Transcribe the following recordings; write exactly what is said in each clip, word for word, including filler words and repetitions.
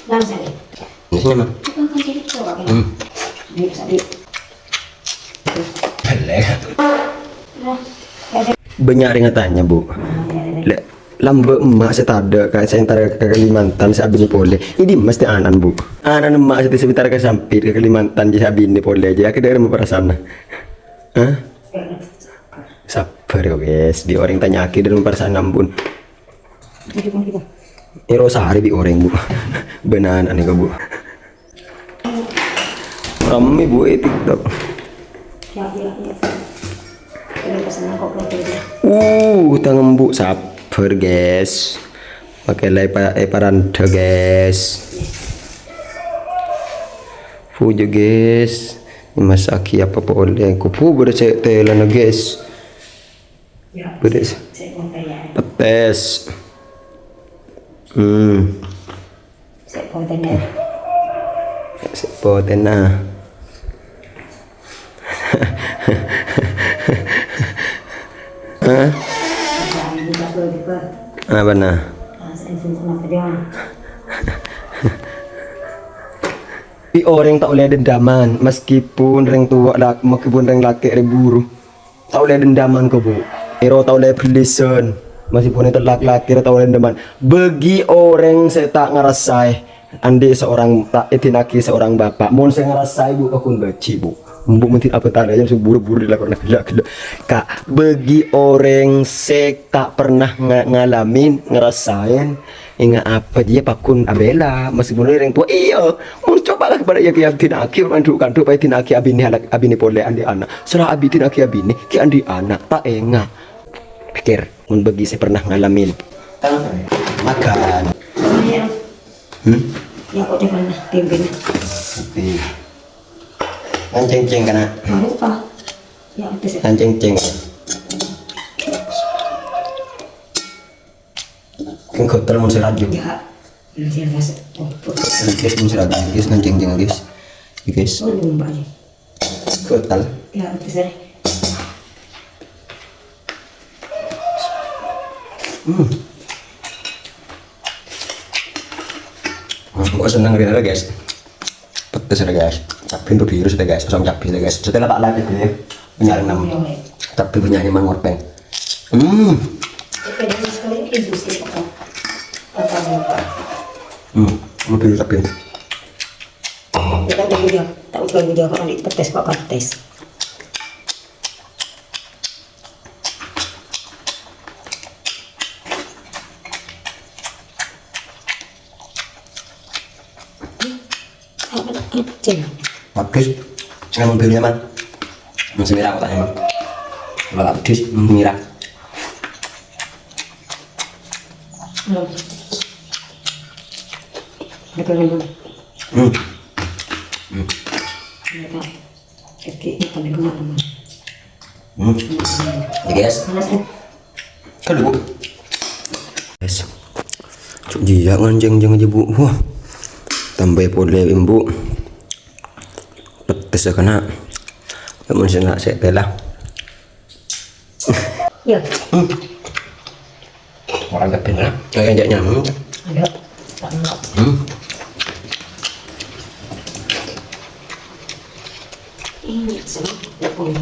Langsung. Ini sini, Mang. Bukan kan jadi cowok, kan? Hmm. Ini bisa di- Jelek. Nah, ya, Bânnya' rèng atanya, Bu. Lè', lambâ' emma' sè tadâ' ka, sè entara ka Kalimantan, sè abinè polè. Ini mesti anan, Bu. Anan emma' sè sè entara ka Sampit, ka Kalimantan, sè abinè polè. Jâ' akhirnya ada perasaan. Hah? Sabbhâr, ya, wes. Bi' orèng tanya'aghi dâlem perasaan, ampon. Ero sare bi' orèng, Bu. Bânnya' aneh, Bu. Ramme, Bu, è TikTok. Uh, tang embu' sabbhâr, guys. Pakai lai pa-, eh, parandhâ, guys. Puja, guys. Masakè apa polè? Kupu bâdâ sè telana, guys. Bâdâ sè pettes. Hmm. Sè potèna. Hah? Apa nah? Bi' orèng ta' ollè dendaman, meskipun rèng towa' lak-, meskipun rèng lakè', rèng buru. Ta' ollè dendaman ko, Bu. Ero ta' ollè bellisen. Meskipun ètellak lakè' ta' ollè dendaman. Bagi orèng sè ta' ngarasaè andi' seorang, ta' èdina'aghi seorang bapak. Mon sè ngarasaè, Bu, paggun bâji', Bu. Bu, mungkin apa tanda yang buru-buru dilakukan gila-gila. Ka', bagi orèng sè ta' pernah nga-, ngalamin, ngarasaè, enga' apa jiyâ paggun abhilâ, meskipun orèng towa', iyâ, mon coba lah kepada ya, ya dina'aghi, kandhu'-kandhu', pa dina'aghi abinè, abinè polè andi' ana'. Sèra abi dina'aghi abinè, ghi' andi' ana', ta' enga'. Pikir, mon bagi sè pernah ngalamin. Makan. Hmm? Ya, kok dia pernah pimpin. Iya. Mancing-cing kana'. Mau apa? Ya, itu sih. Mancing-cing. Kan gatel mon sè rajin. Ya. Nanti ada se-, oh, Guys, mon sè rajin, guys, nganceng-ceng, guys. Ya, guys. Oh, lumba, ya. Gatel. Ya, itu sih. Hmm. Wah, kok seneng rèya, guys. Pedes rèya, guys. Cabbhi untuk virus rèya, guys. Kosong cabbhi rèya, guys. Setelah Pak Lali, guys. Punya enam. Tapi punyanya Mang Orpeng. Hmm. Oke, dan sekali ini industri apa? Apa, apa? Hmm. Lebih cabbhi. Kita tak udah, tak udah, udah, kalau di pedes, Pak, pedes. Ceng. Pedes. Yang mobilnya, Man. Masih merah kotaknya, Man. Kalau pedes, merah. Belum. Udah kenyang, belum? Hmm. Hmm. Udah, Pak. Oke, ini pada rumah, teman. Hmm. Ya, guys. Panas, ya? Kan, Bu. Guys. Cuk, jiyâ nganceng-ceng aja, Bu. Wah. Tambah polè, Bu. Pedes ya, kena. Kamu sih nak sek tela. Ya. Hmm. Orang kepin lah. Kayak ajak nyamuk. Ada. Hmm. Ini sih, ya, boleh.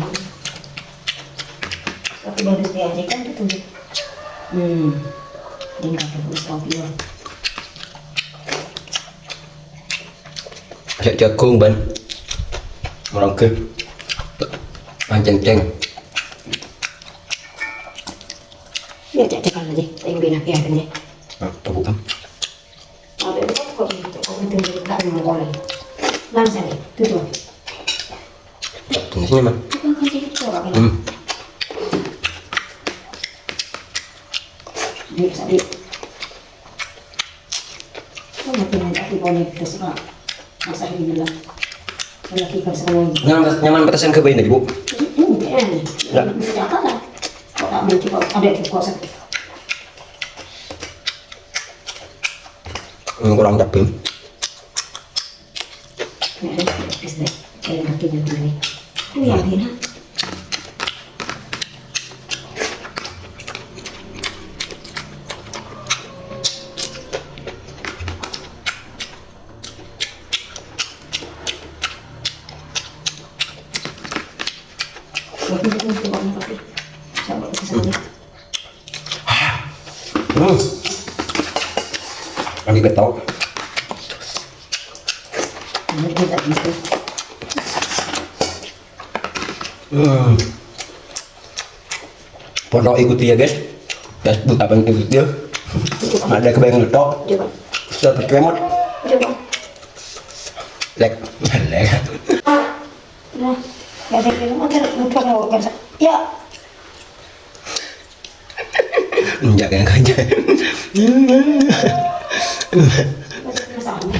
Tapi bagus dia aja kan itu. Hmm. Dia nggak ada bagus kopi ya. Ajak jagung, Ban. Orang ke. Manceng-ceng. Ya, cek-cekan aja. Saya yang bina, ya, kan, ya. Nah, tepuk tangan. Ada itu kok, kok, kok, itu dari belakang, boleh. Langsung, itu tuh. Ini sini, Man. Itu kan jadi cowok, kan? Hmm. Di, di. Oh, mati nanti aku boleh terserah. Masa ini lah. Lagi kan sekolah. Nyaman, nyaman pedesan ke bayi, Bu? Hmm, kayaknya. Ya. Bisa apa lah? Kok tak mungkin kok ada di kos. Hmm, kurang cabbhi. Ya, S D. Kayak mati nanti ini. Itu yang enak. Hmm. Kami betok. Hmm. Pon ikuti ya, guys. Facebook apa yang ikuti ya? Ada kebayang ngetok. Coba. Subscribe. Coba. Like. Like. Nah, ya, saya kira mau cari lupa mau kan. Ya. Enggak, enggak, enggak. Masih penasaran.